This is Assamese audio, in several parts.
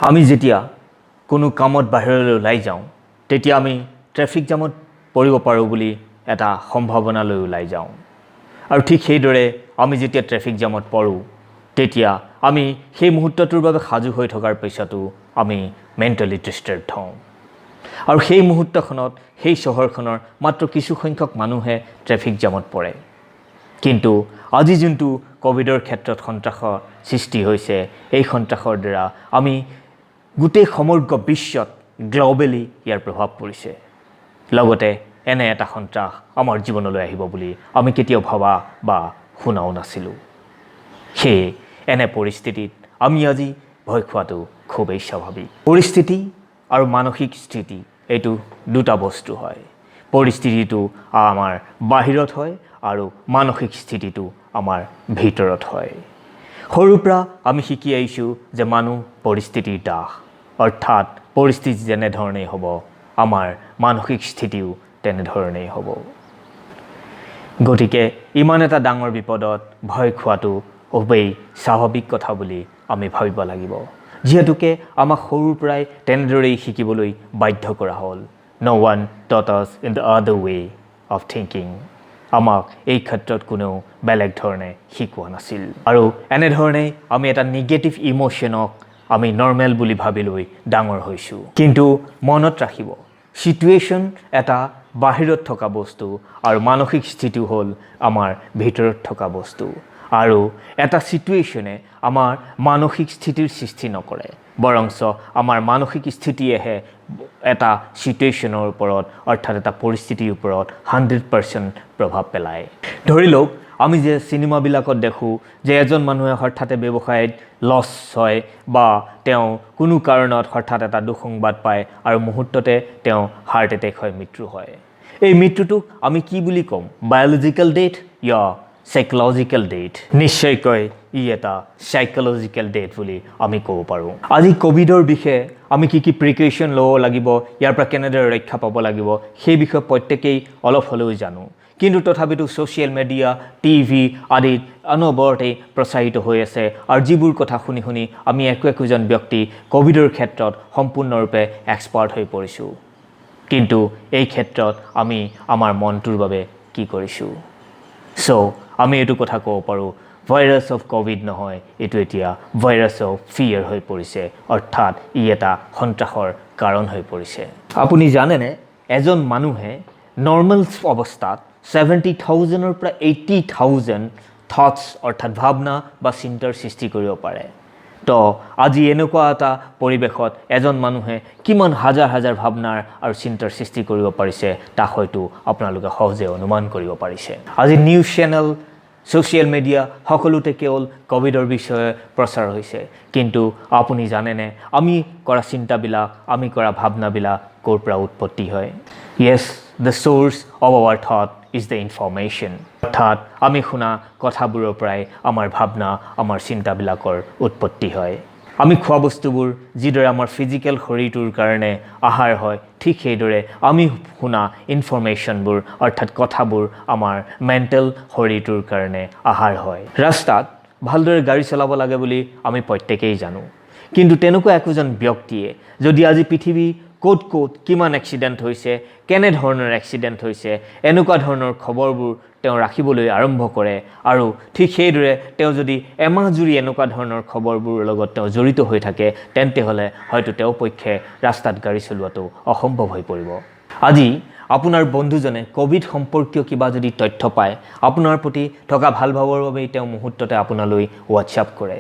আমি যেতিয়া কোনো কামত বাহিৰলৈ ওলাই যাওঁ, তেতিয়া আমি ট্ৰেফিক জামত পৰিব পাৰোঁ বুলি এটা সম্ভাৱনা লৈ ওলাই যাওঁ। আৰু ঠিক সেইদৰে আমি যেতিয়া ট্ৰেফিক জামত পৰোঁ, তেতিয়া আমি সেই মুহূৰ্তটোৰ বাবে সাজু হৈ থকাৰ পিছতো আমি মেণ্টেলি ডিষ্টাৰ্ব হওঁ। আৰু সেই মুহূৰ্তখনত সেই চহৰখনৰ মাত্ৰ কিছুসংখ্যক মানুহে ট্ৰেফিক জামত পৰে। কিন্তু আজি যোনটো ক'ভিডৰ ক্ষেত্ৰত সন্ত্ৰাসৰ সৃষ্টি হৈছে, এই সন্ত্ৰাসৰ দ্বাৰা আমি গোটেই সমগ্ৰ বিশ্বত গ্ল'বেলি ইয়াৰ প্ৰভাৱ পৰিছে। লগতে এনে এটা সন্ত্ৰাস আমাৰ জীৱনলৈ আহিব বুলি আমি কেতিয়াও ভবা বা শুনাও নাছিলোঁ। সেয়ে এনে পৰিস্থিতিত আমি আজি ভয় খোৱাটো খুবেই স্বাভাৱিক। পৰিস্থিতি আৰু মানসিক স্থিতি, এইটো দুটা বস্তু হয়। পৰিস্থিতিটো আমাৰ বাহিৰত হয় আৰু মানসিক স্থিতিটো আমাৰ ভিতৰত হয়। সৰুৰ পৰা আমি শিকি আহিছোঁ যে মানুহ পৰিস্থিতিৰ দাস, অৰ্থাৎ পৰিস্থিতি যেনেধৰণেই হ'ব, আমাৰ মানসিক স্থিতিও তেনেধৰণেই হ'ব। গতিকে ইমান এটা ডাঙৰ বিপদত ভয় খোৱাটো খুবেই স্বাভাৱিক কথা বুলি আমি ভাবিব লাগিব, যিহেতুকে আমাক সৰুৰ পৰাই তেনেদৰেই শিকিবলৈ বাধ্য কৰা হ'ল। No one taught us in the other way of thinking. আমাক এই ক্ষেত্ৰত কোনেও বেলেগ ধৰণে শিকোৱা নাছিল আৰু এনেধৰণেই আমি এটা নিগেটিভ ইম'শ্যনক আমি নৰ্মেল বুলি ভাবি লৈ ডাঙৰ হৈছোঁ। কিন্তু মনত ৰাখিব, ছিটুৱেশ্যন এটা বাহিৰত থকা বস্তু আৰু মানসিক স্থিতি হ'ল আমাৰ ভিতৰত থকা বস্তু। আৰু এটা ছিটুৱেশ্যনে আমাৰ মানসিক স্থিতিৰ সৃষ্টি নকৰে, বৰঞ্চ আমাৰ মানসিক স্থিতিয়েহে এটা ছিটুৱেশ্যনৰ ওপৰত, অৰ্থাৎ এটা পৰিস্থিতিৰ ওপৰত 100% প্ৰভাৱ পেলায়। ধৰি লওক, আমি যে চিনেমাবিলাকত দেখোঁ যে এজন মানুহে হঠাতে ব্যৱসায়ত লছ হয় বা তেওঁ কোনো কাৰণত হঠাৎ এটা দুঃসংবাদ পায় আৰু মুহূৰ্ততে তেওঁ হাৰ্ট এটেক হৈ মৃত্যু হয়। এই মৃত্যুটোক আমি কি বুলি ক'ম? বায়'লজিকেল ডেথ ইয়া চাইক'লজিকেল ডেথ? নিশ্চয়কৈ ই এটা চাইক'লজিকেল ডেথ বুলি আমি ক'ব পাৰোঁ। আজি ক'ভিডৰ বিষয়ে আমি কি কি প্ৰিকশ্যন ল'ব লাগিব, ইয়াৰ পৰা কেনেদৰে ৰক্ষা পাব লাগিব, সেই বিষয়ে প্ৰত্যেকেই অলপ হ'লেও জানো। কিন্তু তথাপিতো ছ'চিয়েল মিডিয়া, টিভি আদিত অনবৰতেই প্ৰচাৰিত হৈ আছে আৰু যিবোৰ কথা শুনি শুনি আমি একো একোজন ব্যক্তি ক'ভিডৰ ক্ষেত্ৰত সম্পূৰ্ণৰূপে এক্সপাৰ্ট হৈ পৰিছোঁ। কিন্তু এই ক্ষেত্ৰত আমি আমাৰ মনটোৰ বাবে কি কৰিছোঁ? চ' আমি এইটো কথা ক'ব পাৰোঁ, ভাইৰাছ অফ ক'ভিড নহয়, এইটো এতিয়া ভাইৰাছ অফ ফিয়াৰ হৈ পৰিছে, অৰ্থাৎ ই এটা সন্ত্ৰাসৰ কাৰণ হৈ পৰিছে। আপুনি জানেনে, এজন মানুহে নৰ্মেল অৱস্থাত 70,000ৰ পৰা 80,000 থটছ, অৰ্থাৎ ভাৱনা বা চিন্তাৰ সৃষ্টি কৰিব পাৰে? তো আজি এনেকুৱা এটা পৰিৱেশত এজন মানুহে কিমান হাজাৰ হাজাৰ ভাৱনাৰ আৰু চিন্তাৰ সৃষ্টি কৰিব পাৰিছে, তাক হয়তো আপোনালোকে সহজে অনুমান কৰিব পাৰিছে। আজি নিউজ চেনেল, ছ'চিয়েল মিডিয়া সকলোতে কেৱল ক'ভিডৰ বিষয়ে প্ৰচাৰ হৈছে। কিন্তু আপুনি জানেনে, আমি কৰা চিন্তাবিলাক, আমি কৰা ভাৱনাবিলাক ক'ৰ পৰা উৎপত্তি হয়? Yes, the source of our thought is the information. অৰ্থাৎ আমি শুনা কথাবোৰৰ পৰাই আমাৰ ভাৱনা, আমাৰ চিন্তাবিলাকৰ উৎপত্তি হয়। আমি খোৱা বস্তুবোৰ যিদৰে আমাৰ ফিজিকেল শৰীৰটোৰ কাৰণে আহাৰ হয়, ঠিক সেইদৰে আমি শুনা ইনফৰ্মেশ্যনবোৰ, অৰ্থাৎ কথাবোৰ আমাৰ মেণ্টেল শৰীৰটোৰ কাৰণে আহাৰ হয়। ৰাস্তাত ভালদৰে গাড়ী চলাব লাগে বুলি আমি প্ৰত্যেকেই জানো। কিন্তু তেনেকুৱা একোজন ব্যক্তিয়ে যদি আজি পৃথিৱী ক'ত ক'ত কিমান এক্সিডেণ্ট হৈছে, কেনেধৰণৰ এক্সিডেণ্ট হৈছে, এনেকুৱা ধৰণৰ খবৰবোৰ তেওঁ ৰাখিবলৈ আৰম্ভ কৰে আৰু ঠিক সেইদৰে তেওঁ যদি এমাহ জুৰি এনেকুৱা ধৰণৰ খবৰবোৰৰ লগত তেওঁ জড়িত হৈ থাকে, তেন্তে হ'লে হয়তো তেওঁৰ পক্ষে ৰাস্তাত গাড়ী চলোৱাটো অসম্ভৱ হৈ পৰিব। আজি আপোনাৰ বন্ধুজনে ক'ভিড সম্পৰ্কীয় কিবা যদি তথ্য পায়, আপোনাৰ প্ৰতি থকা ভাল ভাৱৰ বাবেই তেওঁ মুহূৰ্ততে আপোনালৈ হোৱাটছআপ কৰে।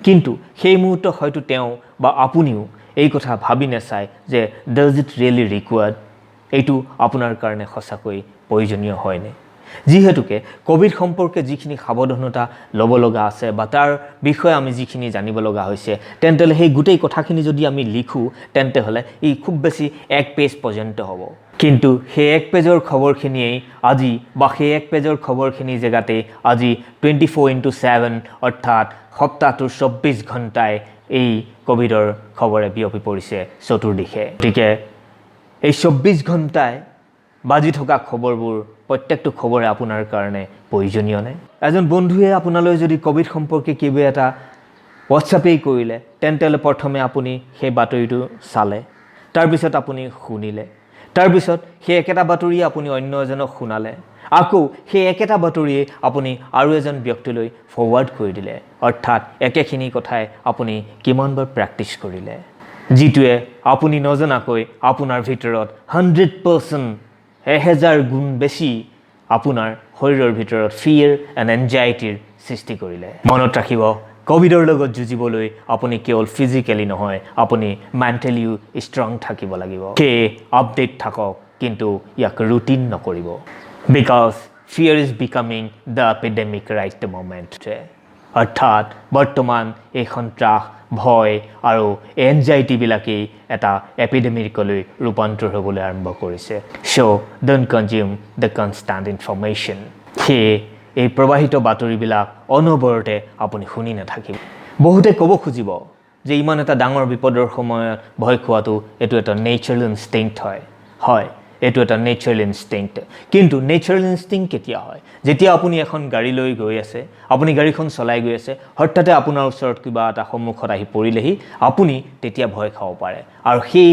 কিন্তু সেই মুহূৰ্তত হয়তো তেওঁ বা আপুনিও এই কথা ভাবি নাচায় যে does it really required? এইটো আপোনাৰ কাৰণে সঁচাকৈ প্ৰয়োজনীয় হয়নে? যিহেতুকে ক'ভিড সম্পৰ্কে যিখিনি সাৱধানতা ল'ব লগা আছে বা তাৰ বিষয়ে আমি যিখিনি জানিব লগা হৈছে, তেন্তে হ'লে সেই গোটেই কথাখিনি যদি আমি লিখোঁ, তেন্তে হ'লে ই খুব বেছি এক পেজ পৰ্যন্ত হ'ব। কিন্তু সেই এক পেজৰ খবৰখিনিয়েই আজি বা সেই এক পেজৰ খবৰখিনিৰ জেগাতে আজি 24x7, অৰ্থাৎ সপ্তাহটোৰ 24 ঘণ্টাই এই ক'ভিডৰ খবৰে বিয়পি পৰিছে চতুৰ্দিশে। গতিকে এই 24 ঘণ্টাই বাজি থকা খবৰবোৰ, প্ৰত্যেকটো খবৰে আপোনাৰ কাৰণে প্ৰয়োজনীয় নে? এজন বন্ধুৱে আপোনালৈ যদি ক'ভিড সম্পৰ্কে কিবা এটা হোৱাটছআপেই কৰিলে, তেন্তে প্ৰথমে আপুনি সেই বাতৰিটো চালে, তাৰপিছত আপুনি শুনিলে, তাৰপিছত সেই একেটা বাতৰিয়ে আপুনি অন্য এজনক শুনালে, আকৌ সেই একেটা বাতৰিয়ে আপুনি আৰু এজন ব্যক্তিলৈ ফৰৱাৰ্ড কৰি দিলে। অৰ্থাৎ একেখিনি কথাই আপুনি কিমানবাৰ প্ৰেক্টিছ কৰিলে, যিটোৱে আপুনি নজনাকৈ আপোনাৰ ভিতৰত 100%, 1000 গুণ বেছি আপোনাৰ শৰীৰৰ ভিতৰত ফিয়েৰ এণ্ড এনজাইটিৰ সৃষ্টি কৰিলে। মনত ৰাখিব, ক'ভিডৰ লগত যুঁজিবলৈ আপুনি কেৱল ফিজিকেলি নহয়, আপুনি মেণ্টেলিও ষ্ট্ৰং থাকিব লাগিব। সেয়ে আপডেট থাকক, কিন্তু ইয়াক ৰুটিন নকৰিব, because fear is becoming the epidemic right the moment. অৰ্থাৎ বৰ্তমান এই সন্ত্ৰাস, ভয় আৰু এনজাইটিবিলাকেই এটা এপিডেমিকলৈ ৰূপান্তৰ হ'বলৈ আৰম্ভ কৰিছে। So don't consume the constant information. সেয়ে এই প্ৰবাহিত বাতৰিবিলাক অনবৰতে আপুনি শুনি নাথাকিব। বহুতে ক'ব খুজিব যে ইমান এটা ডাঙৰ বিপদৰ সময়ত ভয় খোৱাটো এইটো এটা নেচাৰেল ইনষ্টিংক্ট হয়। হয়, এইটো এটা নেচাৰেল ইনষ্টিংক্ট। কিন্তু নেচাৰেল ইনষ্টিংক্ট কেতিয়া হয়? যেতিয়া আপুনি এখন গাড়ী লৈ গৈ আছে, আপুনি গাড়ীখন চলাই গৈ আছে, হঠাতে আপোনাৰ ওচৰত কিবা এটা সন্মুখত আহি পৰিলেহি, আপুনি তেতিয়া ভয় খাব পাৰে আৰু সেই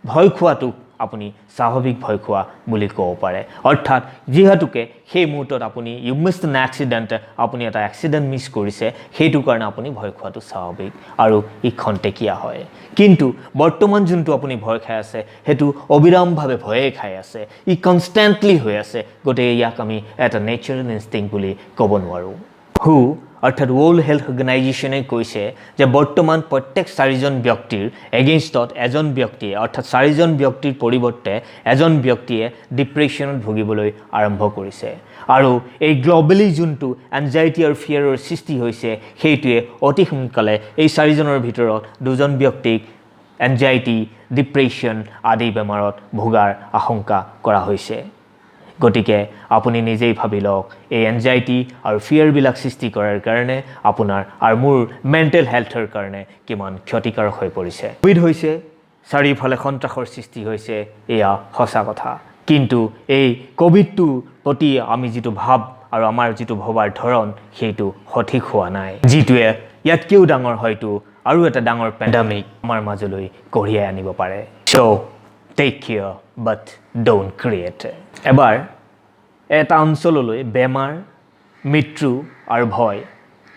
ভয় খোৱাটোক আপুনি স্বাভাৱিক ভয় খোৱা বুলি ক'ব পাৰে। অৰ্থাৎ যিহেতুকে সেই মুহূৰ্তত আপুনি you miss an accident, আপুনি এটা এক্সিডেণ্ট মিছ কৰিছে, সেইটো কাৰণে আপুনি ভয় খোৱাটো স্বাভাৱিক আৰু ই খন্তেকীয়া হয়। কিন্তু বৰ্তমান যোনটো আপুনি ভয় খাই আছে, সেইটো অবিৰামভাৱে ভয়ে খাই আছে, ই কনষ্টেণ্টলি হৈ আছে। গতিকে ইয়াক আমি এটা নেচাৰেল ইনষ্টিংক্ট বুলি ক'ব নোৱাৰোঁ। হু, অৰ্থাৎ ৱৰ্ল্ড হেল্থ অৰ্গেনাইজেশ্যনে কৈছে যে বৰ্তমান প্ৰত্যেক চাৰিজন ব্যক্তিৰ এগেইনষ্টত এজন ব্যক্তিয়ে, অৰ্থাৎ চাৰিজন ব্যক্তিৰ পৰিৱৰ্তে এজন ব্যক্তিয়ে ডিপ্ৰেশ্যনত ভুগিবলৈ আৰম্ভ কৰিছে। আৰু এই গ্ল'বেলি যোনটো এনজাইটি আৰু ফিয়াৰৰ সৃষ্টি হৈছে, সেইটোৱে অতি সোনকালে এই চাৰিজনৰ ভিতৰত দুজন ব্যক্তিক এনজাইটি, ডিপ্ৰেশ্যন আদি বেমাৰত ভোগাৰ আশংকা কৰা হৈছে। গতিকে আপুনি নিজেই ভাবি লওক, এই এনজাইটি আৰু ফিয়াৰবিলাক সৃষ্টি কৰাৰ কাৰণে আপোনাৰ আৰু মোৰ মেণ্টেল হেল্থৰ কাৰণে কিমান ক্ষতিকাৰক হৈ পৰিছে। ক'ভিড হৈছে, চাৰিওফালে সন্ত্ৰাসৰ সৃষ্টি হৈছে, এয়া সঁচা কথা। কিন্তু এই ক'ভিডটোৰ প্ৰতি আমি যিটো ভাৱ আৰু আমাৰ যিটো ভবাৰ ধৰণ, সেইটো সঠিক হোৱা নাই, যিটোৱে ইয়াতকৈও ডাঙৰ হয়তো আৰু এটা ডাঙৰ পেণ্ডামিক আমাৰ মাজলৈ কঢ়িয়াই আনিব পাৰে। So take care, but don't create. এবাৰ এটা অঞ্চললৈ বেমাৰ, মৃত্যু আৰু ভয়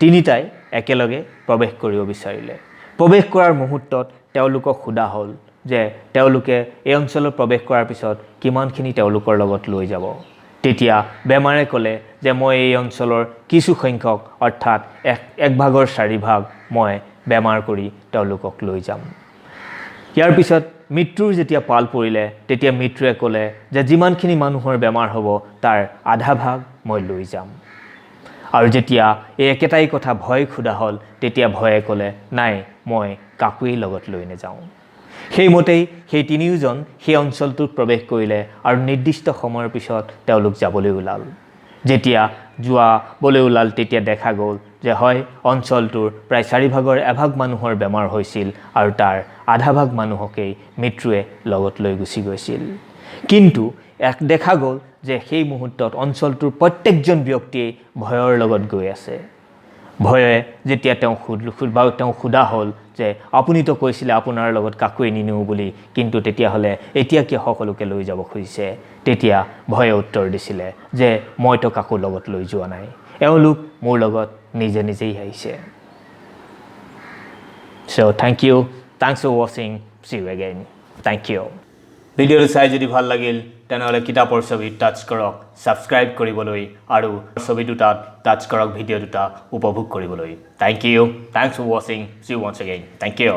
তিনিটাই একেলগে প্ৰৱেশ কৰিব বিচাৰিলে। প্ৰৱেশ কৰাৰ মুহূৰ্তত তেওঁলোকক সোধা হ'ল যে তেওঁলোকে এই অঞ্চলত প্ৰৱেশ কৰাৰ পিছত কিমানখিনি তেওঁলোকৰ লগত লৈ যাব। তেতিয়া বেমাৰে ক'লে যে মই এই অঞ্চলৰ কিছু সংখ্যক, অৰ্থাৎ এক ভাগৰ চাৰি ভাগ মই বেমাৰ কৰি তেওঁলোকক লৈ যাম। ইয়াৰ পিছত মৃত্যুৰ যেতিয়া পাল পৰিলে, তেতিয়া মৃত্যুৱে ক'লে যে যিমানখিনি মানুহৰ বেমাৰ হ'ব, তাৰ আধা ভাগ মই লৈ যাম। আৰু যেতিয়া এই একেটাই কথা ভয় সোধা হ'ল, তেতিয়া ভয়ে ক'লে, নাই, মই কাকোৱেই লগত লৈ নাযাওঁ। সেইমতেই সেই তিনিওজন সেই অঞ্চলটোত প্ৰৱেশ কৰিলে আৰু নিৰ্দিষ্ট সময়ৰ পিছত তেওঁলোক যাবলৈ ওলাল। যেতিয়া যোৱাবলৈ ওলাল, তেতিয়া দেখা গ'ল যে হয়, অঞ্চলটোৰ প্ৰায় চাৰিভাগৰ এভাগ মানুহৰ বেমাৰ হৈছিল আৰু তাৰ আধা ভাগ মানুহকেই মৃত্যুৱে লগত লৈ গুচি গৈছিল। কিন্তু এক দেখা গ'ল যে সেই মুহূৰ্তত অঞ্চলটোৰ প্ৰত্যেকজন ব্যক্তিয়েই ভয়ৰ লগত গৈ আছে। ভয়ে যেতিয়া তেওঁ সোধা হ'ল যে আপুনিতো কৈছিলে আপোনাৰ লগত কাকোৱেই নিনিওঁ বুলি, কিন্তু তেতিয়াহ'লে এতিয়া কিয় সকলোকে লৈ যাব খুজিছে? তেতিয়া ভয়ে উত্তৰ দিছিলে যে মইতো কাকো লগত লৈ যোৱা নাই, এওঁলোক মোৰ লগত নিজে নিজেই আহিছে। So thank you, thanks for watching, see you again, thank you. ভিডিঅ'টো চাই যদি ভাল লাগিল, তেনেহ'লে কিতাপৰ ছবি টাচ কৰক ছাবস্ক্ৰাইব কৰিবলৈ আৰু ছবি দুটাত টাচ কৰক ভিডিঅ' দুটা উপভোগ কৰিবলৈ। Thank you, thanks for watching, see you once again, thank you.